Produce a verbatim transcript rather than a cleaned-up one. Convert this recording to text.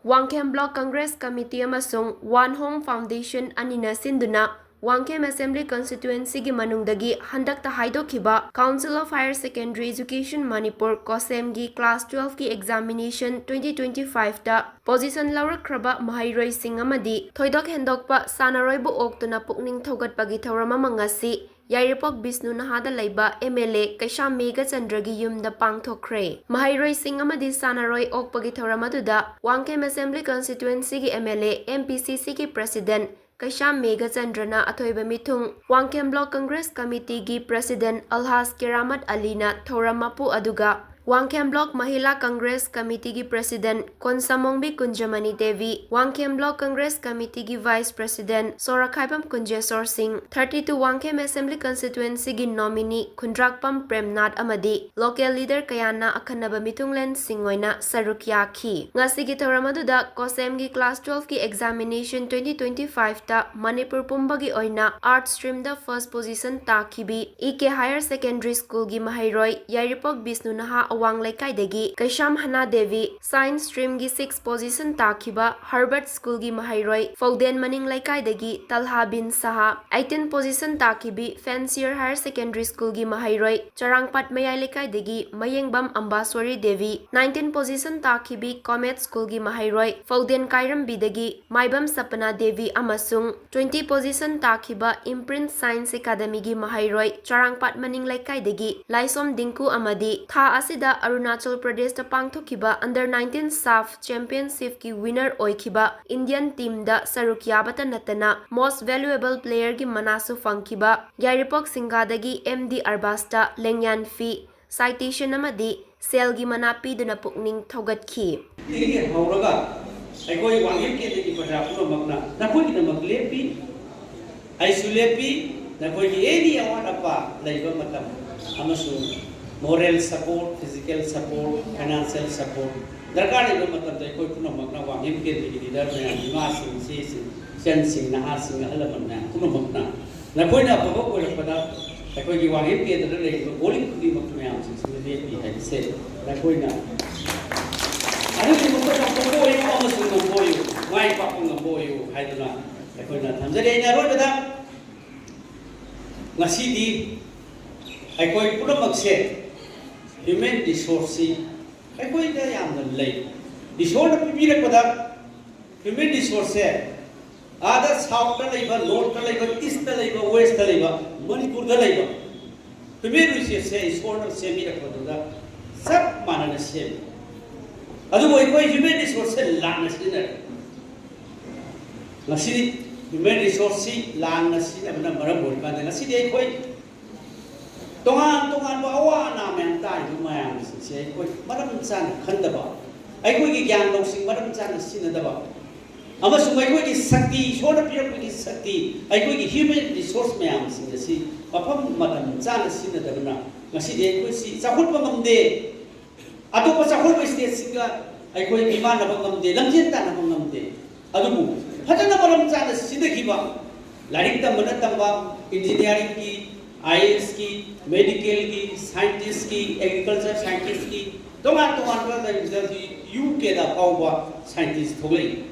Wangkhem Block Congress Committee ꯑꯃꯁꯨꯡ One Home Foundation ꯑꯅꯤꯅ ꯁꯤꯟꯗꯨꯅ ꯋꯥꯡꯈꯦꯝ Assembly Constituencyꯒꯤ ꯃꯅꯨꯡꯗꯒꯤ ꯍꯟꯗꯛꯇ ꯍꯥꯏꯗꯣꯛꯈꯤꯕ Council of Higher Secondary Education Manipur, COHSEMꯒꯤ Class twelveꯀꯤ examination twenty twenty fiveꯇ position ꯂꯧꯔꯛꯈ꯭ꯔꯕ ꯃꯍꯩꯔꯣꯏꯁꯤꯡ ꯑꯃꯗꯤ ꯊꯣꯏꯗꯣꯛ ꯍꯦꯟꯗꯣꯛꯄ ꯁꯥꯟꯅꯔꯣꯏꯕꯨ ꯑꯣꯛꯇꯨꯅ ꯄꯨꯛꯅꯤꯡ ꯊꯧꯒꯠꯄꯒꯤ ꯊꯧꯔꯝ ꯑꯃ ꯉꯁꯤ ꯌꯥꯏꯔꯤꯄꯣꯛ ꯕꯤꯁꯅꯨ ꯅꯍꯥꯗ ꯂꯩꯕ MLA ꯀꯩꯁꯥꯝ ꯃꯦꯘꯆꯟꯗ꯭ꯔꯒꯤ ꯌꯨꯝꯗ ꯄꯥꯡꯊꯣꯛꯈ꯭ꯔꯦ꯫ ꯃꯍꯩꯔꯣꯏꯁꯤꯡ ꯑꯃꯗꯤ ꯁꯥꯟꯅꯔꯣꯏ ꯑꯣꯛꯄꯒꯤ ꯊꯧꯔꯝ ꯑꯗꯨꯗ ꯋꯥꯡꯈꯦꯝ Assembly Constituencyꯒꯤ MLA, MPCCꯒꯤ President ꯀꯩꯁꯥꯝ ꯃꯦꯘꯆꯟꯗ꯭ꯔꯅ ꯑꯊꯣꯏꯕ ꯃꯤꯊꯨꯡ, ꯋꯥꯡꯈꯦꯝ Block Congress Committeeꯒꯤ President ꯑꯜꯍꯥꯖ ꯀꯦꯔꯥꯃꯠ ꯑꯂꯤꯅ ꯊꯧꯔꯝ ꯃꯄꯨ ꯑꯗꯨꯒ Wangkhem Block Mahila Congress Committeeꯒꯤ President ꯀꯣꯟꯁꯥꯃꯣꯡꯕꯤ ꯀꯨꯟꯖꯃꯅꯤ Devi, Wangkhem Block Congress Committeeꯒꯤ Vice President ꯁꯣꯔꯥꯈꯥꯏꯕꯝ ꯀꯨꯟꯖꯦꯁꯣꯔ ꯁꯤꯡ, thirty two Wangkhem Assembly Constituencyꯒꯤ nominee ꯈꯨꯟꯗ꯭ꯔꯥꯛꯄꯝ ꯄ꯭ꯔꯦꯝꯅꯥꯊ ꯑꯃꯗꯤ local leader ꯀꯌꯥꯅ ꯑꯈꯟꯅꯕ ꯃꯤꯊꯨꯡꯂꯦꯟꯁꯤꯡ ꯑꯣꯏꯅ ꯁꯔꯨꯛ ꯌꯥꯈꯤ꯫ ꯉꯁꯤꯒꯤ ꯊꯧꯔꯝ ꯑꯗꯨꯗ COHSEMꯒꯤ Class twelveꯀꯤ examination twenty twenty fiveꯇ Manipur ꯄꯨꯝꯕꯒꯤ ꯑꯣꯏꯅ Arts streamꯗ first position ꯇꯥꯈꯤꯕꯤ EK Higher Secondary Schoolꯒꯤ ꯃꯍꯩꯔꯣꯏ ꯌꯥꯏꯔꯤꯄꯣꯛ ꯕꯤꯁꯅꯨ ꯅꯍꯥ ꯑꯋꯥꯡ ꯂꯩꯀꯥꯏꯗꯒꯤ ꯀꯩꯁꯥꯝ ꯍꯅꯥ ꯗꯦꯕꯤ, Science streamꯒꯤ sixth position ꯇꯥꯈꯤꯕ Herbert Schoolꯒꯤ ꯃꯍꯩꯔꯣꯏ ꯐꯧꯗꯦꯟ ꯃꯅꯤꯡ ꯂꯩꯀꯥꯏꯗꯒꯤ ꯇꯜꯍꯥ ꯕꯤꯟ ꯁꯍꯥ, eighteen position ꯇꯥꯈꯤꯕꯤ Fancier Higher Secondary Schoolꯒꯤ ꯃꯍꯩꯔꯣꯏ ꯆꯔꯥꯡꯄꯥꯠ ꯃꯌꯥꯏ ꯂꯩꯀꯥꯏꯗꯒꯤ ꯃꯌꯦꯡꯕꯝ ꯑꯝꯕꯥꯁꯣꯔꯤ ꯗꯦꯕꯤ, nineteen position ꯇꯥꯈꯤꯕꯤ Comet Schoolꯒꯤ ꯃꯍꯩꯔꯣꯏ ꯐꯧꯗꯦꯟ ꯀꯥꯏꯔꯝꯕꯤꯗꯒꯤ ꯃꯥꯏꯕꯝ ꯁꯄꯅꯥ ꯗꯦꯕꯤ ꯑꯃꯁꯨꯡ twenty position ꯇꯥꯈꯤꯕ Imprint Science Academyꯒꯤ ꯃꯍꯩꯔꯣꯏ ꯆꯔꯥꯡꯄꯥꯠ ꯃꯅꯤꯡ ꯂꯩꯀꯥꯏꯗꯒꯤ ꯂꯥꯏꯁꯣꯝ ꯗꯤꯡꯀꯨ ꯑꯃꯗꯤ ꯊꯥ ꯑꯁꯤꯗ ꯑꯔꯨꯅꯥꯆꯜ ꯄ꯭ꯔꯗꯦꯁꯇ ꯄꯥꯡꯊꯣꯛꯈꯤꯕ Under nineteen SAFF Championshipꯀꯤ winner ꯑꯣꯏꯈꯤꯕ Indian teamꯗ ꯁꯔꯨꯛ ꯌꯥꯕꯇ ꯅꯠꯇꯅ Most Valuable Playerꯒꯤ ꯃꯅꯥꯁꯨ ꯐꯪꯈꯤꯕ ꯌꯥꯏꯔꯤꯄꯣꯛ ꯁꯤꯡꯒꯥꯗꯒꯤ MD ꯑꯔꯕꯥꯁꯇ ꯂꯦꯡꯌꯥꯟ fee, citation ꯑꯃꯗꯤ ꯁꯦꯜꯒꯤ ꯃꯅꯥ ꯄꯤꯗꯨꯅ ꯄꯨꯛꯅꯤꯡ ꯊꯧꯒꯠꯈꯤ꯫ ꯗꯒꯤ ꯍꯧꯔꯒ ꯑꯩꯈꯣꯏ ꯋꯥꯡꯈꯦꯝ ꯀꯦꯟꯗ꯭ꯔꯒꯤ ꯄ꯭ꯔꯖꯥ ꯄꯨꯝꯅꯃꯛꯅ ꯅꯈꯣꯏꯒꯤꯗꯃꯛ ꯂꯦꯞꯄꯤ, ꯑꯩꯁꯨ ꯂꯦꯞꯄꯤ꯫ ꯅꯈꯣꯏꯒꯤ any ꯑꯋꯥꯠ ꯑꯄꯥ ꯂꯩꯕ ꯃꯇꯝ ꯑꯃꯁꯨꯡ moral support, physical support, financial support ꯗꯔꯀꯥꯔ ꯂꯩꯕ ꯃꯇꯝꯗ ꯑꯩꯈꯣꯏ ꯄꯨꯝꯅꯃꯛꯅ ꯋꯥꯡꯈꯦꯝ ꯀꯦꯟꯗ꯭ꯔꯒꯤ leader ꯃꯌꯥꯝ, ꯏꯃꯥꯁꯤꯡ, ꯏꯆꯦꯁꯤꯡ, ꯏꯆꯟꯁꯤꯡ, ꯅꯍꯥꯁꯤꯡ, ꯑꯍꯜ ꯂꯃꯟ ꯃꯌꯥꯝ ꯄꯨꯝꯅꯃꯛꯅ ꯅꯈꯣꯏꯅ ꯑꯐꯕ ꯑꯣꯏꯔꯛꯄꯗ ꯑꯩꯈꯣꯏꯒꯤ ꯋꯥꯡꯈꯦꯝ ꯀꯦꯟꯗ꯭ꯔꯗ ꯂꯩꯔꯤꯕ ꯄꯣꯂꯤꯡ ꯈꯨꯗꯤꯡꯃꯛ ꯃꯌꯥꯝꯁꯤꯡꯁꯤꯅ ꯂꯦꯞꯄꯤ ꯍꯥꯏꯕꯁꯦ ꯅꯈꯣꯏꯅ ꯑꯗꯨꯒꯤ ꯃꯈꯣꯏꯅ ꯄꯣꯛꯄ ꯑꯣꯏꯌꯨ ꯑꯃꯁꯨꯡ ꯑꯩꯈꯣꯏꯅ ꯊꯝꯖꯔꯤ꯫ ꯑꯩꯅ ꯑꯔꯣꯏꯕꯗ, ꯉꯁꯤꯗꯤ ꯑꯩꯈꯣꯏ ꯄꯨꯝꯅꯃꯛꯁꯦ human resource ꯁꯤ ꯑꯩꯈꯣꯏꯗ ꯌꯥꯝꯅ ꯂꯩ꯫ ꯏꯁꯣꯔꯅ ꯄꯤꯕꯤꯔꯛꯄꯗ human resource ꯁꯦ ꯑꯥꯗ south ꯇ ꯂꯩꯕ, north ꯇ ꯂꯩꯕ, east ꯇ ꯂꯩꯕ, west ꯇ ꯂꯩꯕ, ꯃꯅꯤꯄꯨꯔꯗ ꯂꯩꯕ human resource ꯁꯦ ꯏꯁꯣꯔꯅ ꯁꯦꯝꯕꯤꯔꯛꯄꯗꯨꯗ ꯆꯞ ꯃꯥꯟꯅꯅ ꯁꯦꯝꯃꯤ꯫ ꯑꯗꯨꯕꯨ ꯑꯩꯈꯣꯏ human resource ꯁꯦ ꯂꯥꯟꯅ ꯁꯤꯖꯤꯟꯅꯔꯦ꯫ ꯉꯁꯤꯗꯤ human resource ꯁꯤ ꯂꯥꯟꯅ ꯁꯤꯖꯤꯟꯅꯕꯅ ꯃꯔꯝ ꯑꯣꯏꯔꯀꯥꯟꯗ ꯉꯁꯤꯗꯤ ꯑꯩꯈꯣꯏ ꯇꯣꯉꯥꯟ ꯇꯣꯉꯥꯟꯕ ꯑꯋꯥ ꯑꯅꯥ ꯃꯌꯥꯝ ꯇꯥꯔꯤꯕ ꯃꯌꯥꯝꯁꯤꯡꯁꯦ ꯑꯩꯈꯣꯏ ꯃꯔꯝ ꯆꯥꯅ ꯈꯟꯗꯕ, ꯑꯩꯈꯣꯏꯒꯤ ꯒ꯭ꯌꯥꯟ ꯂꯧꯁꯤꯡ ꯃꯔꯝ ꯆꯥꯅ ꯁꯤꯖꯤꯟꯅꯗꯕ, ꯑꯃꯁꯨꯡ ꯑꯩꯈꯣꯏꯒꯤ ꯁꯛꯇꯤ, ꯏꯁꯣꯔꯅ ꯄꯤꯔꯛꯄꯒꯤ ꯁꯛꯇꯤ, ꯑꯩꯈꯣꯏꯒꯤ human resource ꯃꯌꯥꯝꯁꯤꯡ ꯑꯁꯤ ꯃꯐꯝ ꯃꯇꯝ ꯆꯥꯅ ꯁꯤꯖꯤꯟꯅꯗꯕꯅ ꯉꯁꯤꯗꯤ ꯑꯩꯈꯣꯏꯁꯤ ꯆꯥꯎꯈꯠꯄ ꯉꯝꯗꯦ꯫ ꯑꯇꯣꯞꯄ ꯆꯥꯎꯈꯠꯄ state ꯁꯤꯡꯒ ꯑꯩꯈꯣꯏ ꯃꯤꯃꯥꯟꯅꯕ ꯉꯝꯗꯦ, ꯂꯝꯖꯦꯜ ꯇꯥꯟꯅꯕ ꯉꯝꯗꯦ꯫ ꯑꯗꯨꯕꯨ ꯐꯖꯅ ꯃꯔꯝ ꯆꯥꯅ ꯁꯤꯖꯤꯟꯅꯈꯤꯕ, ꯂꯥꯏꯔꯤꯛ ꯇꯝꯕꯅ ꯇꯝꯕ, engineering ꯒꯤ, I A S ꯀꯤ, medical ꯒꯤ, scientist ꯀꯤ, agriculture scientist ꯀꯤ, ꯇꯣꯉꯥꯟ ꯇꯣꯉꯥꯟꯕ ꯂꯩꯔꯤꯕ ꯌꯨ ꯀꯦꯗ ꯐꯥꯎꯕ scientist ꯊꯣꯛꯂꯛꯏ꯫